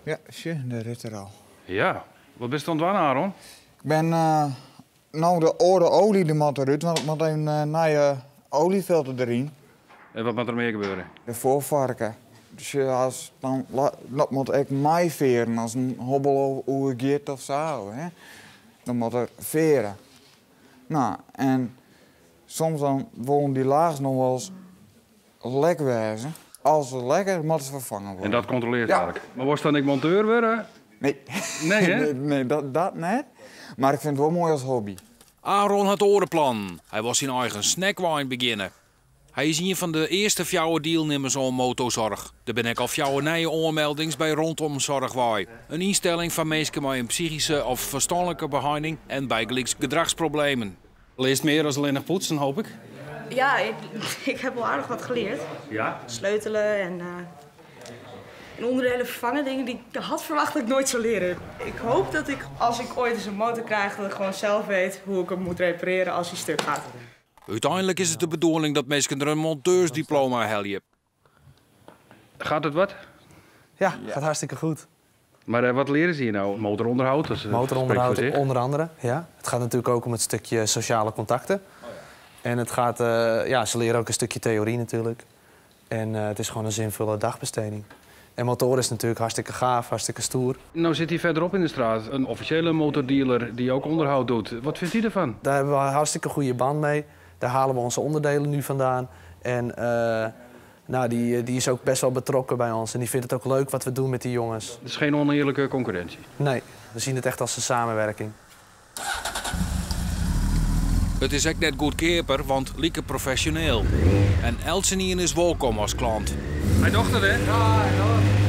Ja, sjoch, dêr is er al. Ja, wat bist oan it dwaan, Aaron? Ik ben no de âlde oalje der moat derút, want ik moat even in nije oaljefilter deryn. En wat moat der mear gebeure? De foarfoarke. Sjoch, as dan, dat moat ek meifearen as in hobbel oergiet of sa, hè. Dan moat er feare. No, en soms dan wollen dy lagen noch wol ris lek wêze. As se lek is, moatte se ferfongen wurde. En dat kontrolearst eigentlik. Mar wolst dan ek monteur wurde? Nee. Nee, hè? Nee, nee, dat net. Mar ik fyn it wol moai as hobby. Aaron hat oare plannen. Hy wol syn eigen snackwein begjinne. Hy is ien fan de earste fjouwer dielnimmers oan Motozorg. Der binne ek al fjouwer nije oanmeldings by Rondom Zorg wei. In ynstelling foar minsken mei in psychyske of ferstânlike beheining en bygelyks gedrachsproblemen. Learst mear as allinnich poetsen, hoop ik? Ja, ik heb wel aardig wat geleerd. Ja? Sleutelen en onderdelen vervangen, dingen die ik had verwacht dat ik nooit zou leren. Ik hoop dat ik, als ik ooit eens een motor krijg, dat ik gewoon zelf weet hoe ik hem moet repareren als hij stuk gaat. Uteinlik is it de bedoeling dat minsken der in monteursdiploma helje. Gaat het wat? Ja, gaat hartstikke goed. Maar wat leren ze hier nou? Motoronderhoud? Dat Motoronderhoud spreekt voor zich. onder andere, ja. Het gaat natuurlijk ook om het stukje sociale contacten. En ja, ze leren ook een stukje theorie natuurlijk. En het is gewoon een zinvolle dagbesteding. En motor is natuurlijk hartstikke gaaf, hartstikke stoer. Nou zit hier verderop in de straat een officiële motordealer die ook onderhoud doet. Wat vindt hij ervan? Daar hebben we een hartstikke goede band mee. Daar halen we onze onderdelen nu vandaan. En die is ook best wel betrokken bij ons. En die vindt het ook leuk wat we doen met die jongens. Het is geen oneerlijke concurrentie? Nee, we zien het echt als een samenwerking. It is ek net goedkeaper, want like profesjoneel. En eltsenien is wolkom as klant. Hy docht it, hè? Ja, hij docht.